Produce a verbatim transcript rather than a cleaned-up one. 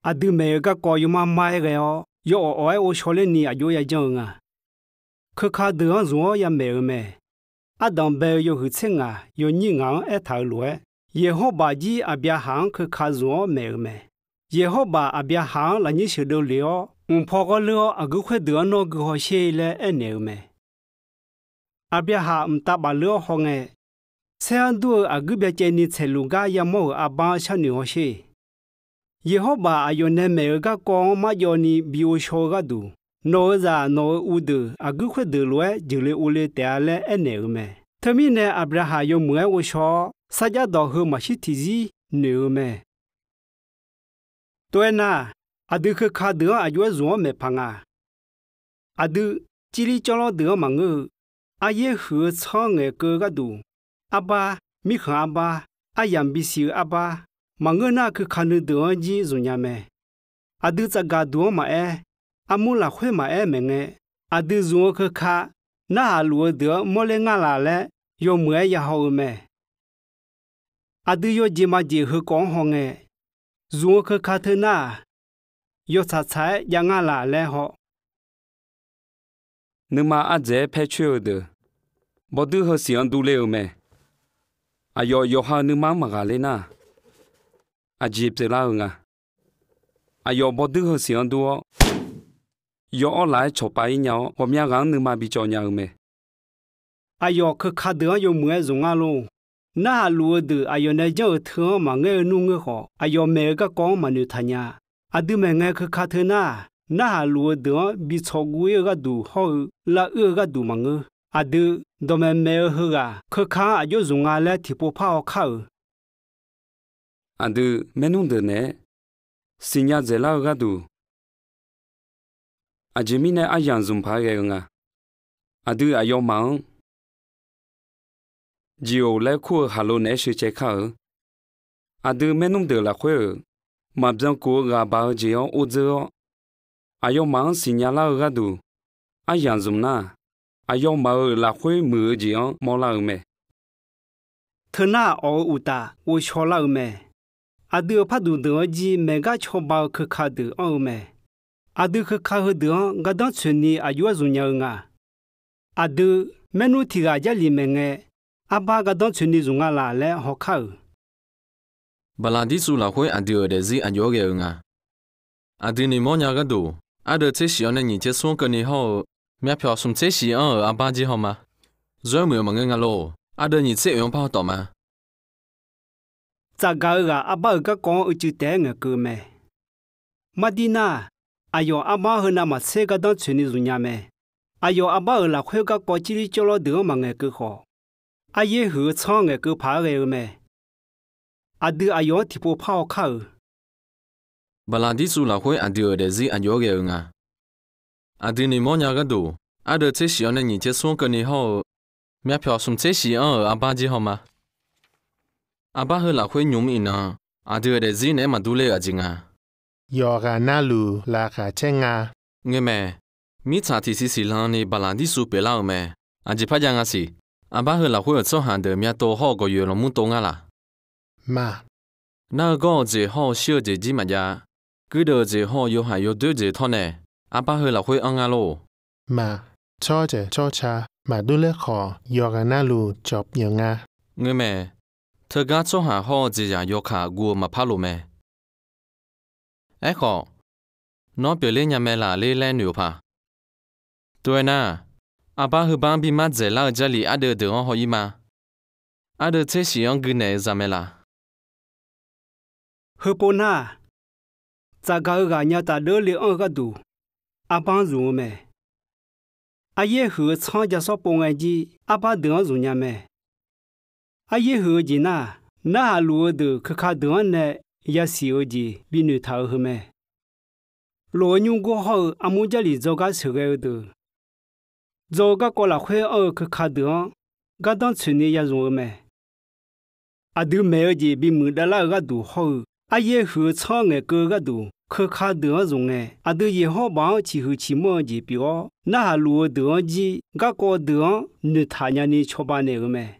Aqdui maeq-eu garkawv yawmar mar-aer ghae-awr, yawawq awq-aer ghovshaw lerni aqjox-aer yajanr-eu nga. Keuka deuq-anr zmq-awr yamaeq-eu mae. Ardanq bae-eu yawhuiq tser ngaq yawnyir ngaq-anr aertaq-euq lof-aer, Yeqhawrbaq jir Aqbyaqhaq-anr keuka zmq-awr maeq-euq mae. Yeqhawrbaq Aqbyaqhaq-anr lafnyir sheuqdeuv lef-awr, mqpaw ghawrleur-awr, aqguir khoerdeuq-anr nawr guihaw sher laer aernaeq-eu mae. Aqbyaqhaq mqtav baf leur-awr hawngae, saer-anr dur-eu aqguir byacaevni tsaeqluf gar yamawr-euq arbar-anr sharnoeq hawsher. Yeqhawrbaq aqyawf nae maeq-eu garkawv-anr marjawvni bi ghovshaw-eu gharduq, nawq-euq zaq nawq-euq uvdeuq aqguir khoerdeuq lof-aer jeuqle ovle taef-a laer aernaeq-euq mae. Teumirnae, Aqbyaqhaq yawmuiq-aer ghovshaw-awr, sarjax dawq heu maqshir tiqzir noeq-eu mae. Tov-aer nar, aqdui keuka deuq-anr aqjox-aer zmq-awr maeq paq nga. Aqdui, cirlir cawrlawr deuq-anr maqngeur-eu, aryaer huiq-eu tsanr-anr ngaeqkeuv-eu gharduq, arbar, mirkhanq arbar, aryamq bisiq-eu arbar, maqngeur nar keuka nuideuq-anr jir zmqnya mae. Aqdui tsafgaq duq-anr maqaer, armur lafkhoer maqaer maeqngae, aqdui zmq-eu keuka narhaq luf-eu deuq-anr mawrler ngar laf laer yawmuiq-aer yahaw-eu mae. Aqdui yawjeq maqjeq heukawv-anr hawngae, zmq-eu keuka teunar-aq, yawtsaq tsaq-aer jav ngar laf laer haw. Nuima ardzaeq-aer paer coer-eu deuq, bawduir heusiq-anr durler-eu mae. Aqyawf yawqha-euq nuima-anr maqghaqler nar, aqjeq pyeuflar-eu nga. Aqyawf bawduir heusiq-anr dur-awr, yawawr laf-aer cawqpav-ir nya-awr, ghawqmya ghaq-anr nuima bicawv nya-eu mae. Aqyawf keuka deuq-anr yawmuiq-aer zmq ngar lor. Narhaq luf-eu deuq aqyawf nae janr-euq teu-anr maqngaer-eu nmr ngeur khawf, aqyawf maeq-eu garkawv-anr maqnoeq taq nya. Aqdui maeqngae keuka teunar-aq, narhaq luf-eu deuq-anr bi tsawq guv-ir-eu gharduq hawr-eu lav uir-eu gharduq maqngeur. Aqdui, dawqmaeq maeq-eu heughaq keuka-anr aqjox zmq nga laer tiqpov par haw kar-euq. Aqdui, maernmr deuq naeq-aer siqnya dzaeqlar-eu gharduq, aqjeq mirnae aryamq zmq paq-aer ghae-eu nga. Aqdui aqyawfmaf-anr Jeq-oq laer kur-eu khaqlo naeq-aer sheucaev kar-eu. Aqdui maernmr deuq lafkhoer-euq maqbyankuf-eu ghaq baq-eu jeq-anr or dzeur-awr, aqyawfmaf-anr siqnya lar-eu gharduq aryamq zmq nar, aqyawfmaf-euq lafkhoer muiq-eu jeq-anr mawrlar-eu mae. Teunar awq-euq uqtaf ghovshaw lar-eu mae. Aqdui-euq parduq deuq-anr jir maeqgar cawba-eu keuka deuq anr-eu mae. Aqdui keuka heudeuq-anr gardanr tsoeqni aqjox-aer zmqnya-eu nga. Aqdui, maernmr tiq ghaq Jarlif maeqngae, arbar gardanr tsoeqni zmq nga laf laer haw kar-euq. Baqlaqdirsuv lafkhoer aqdui-euq daefzir aqjox-aer ghae-eu nga. Aqdui noeqmawr nya gharduq, ardeuv tser shif-anr nae nyiq tser smr keuvni hawr-eu, myavpyawq smq tser shif anr-euq arbar jir haw ma. Zawr muiq-eu maqngeur nga lor. Ardeuv nyiq tser oeq-anr par haw tawf ma. Tsafgaq-eu ghaq arbar-euq garkawv-anr uicuiv taef-aer ngaeqkeuv mae. Mardir nar, aqyawf arbar-anr heu navmaqtser gardanr tsoeqni zmqnya mae. Aqyawf arbar-euq lafkhoer garkawv cirlir cawrlawr deuq-anr maqngaeqkeuv khawf, aryaer huiq-eu tsanr-anr ngaeqkeuv paq-aer ghae-eu mae. Aqdui aqyawf-anr tiqpov par haw kar-euq. Baqlaqdirsuv lafkhoer aqdui-euq daefzir aqjox-aer ghae-eu nga. Aqdui noeqmawr nya gharduq, ardeuv tser shif-anr nae nyiq tser smr keuvni hawr-eu, myavpyawq smq tser shif anr-euq arbar jir haw ma. Arbar heu lafkhoer nymq-mr iqnan, aqdui-euq daefzir naeq-aer maqdur ler-eu aqjeq nga. Yawqghaq navluf laqkhaq caer nga. Ngeur mae. Mirtsaq tiqsiq siqlanq ni baqlaqdirsuv pyeuflar-euq mae. Aqjeq par jav nga siq. Arbar heu lafkhoer-euq tsawrhaq deuq myavtov hawr-eu gawqyoeq lawqmur tov ngar laq? Ma. Nar-eu gawr-eu jeq hawr-eu shir-eu jeq jir maqjav. Guirdeuv-eu jeq hawr-eu yawhaiq yawdoer jeq tawr nae, arbar heu lafkhoer anr ngar lor. Ma. Tsawrjeuq tsawrca maqdur ler khawf, yawqghaq navluf cawq pyeuf nga. Ngeur mae. Teugar tsawrhaq hawr-eu jeqzaq yawkaq guv-eu maqpar loq mae. Aerkhawf, nawr pyeufler nya mae laf ler laer noeq-eu paq. Tov-aer nar, arbar heu bar-anr bi mar dzaeqlar-eu Jarlif ardeuv deuq-anr haw-ir ma. Ardeuv tser shif-anr gui naeq-eu za mae laq? Heupov nar, tsafgaq-eu ghaq nya tafdeur le anr-eu gharduq, arbar-anr zmq-eu mae. Aryaer huiq-eu tsanr ja sawr pov ngae jir, arbar deuq-anr zmqnya mae. Aryaer huiq-eu jeq nar, narhaq luf-eu deuq keuka deuq-anr nae yasiq-eu jeq binoeq taq-euq heu mae. Lof-eu nymr gor hawr-eu armur Jarlif dzawgar sheuqghae-eu deuq, dzaw-eu garkawv lafkhoer anr-eu keuka deuq-anr gardanr tsoeqni ya zmq-eu mae. Aqdui maeq-eu jeq bimuiq davlar-eu gharduq hawr-eu, aryaer huiq-eu tsanr-anr ngaeqkeuv-eu gharduq keuka deuq-anr zmq ngae, aqdui Yeqhawrbaq-anr ciqhuiq ciqmanr-eu jeq pyeuf-awr, narhaq luf-eu deuq-anr jir garkawv deuq-anr noeqtaq nyani cawba naeq-euq mae.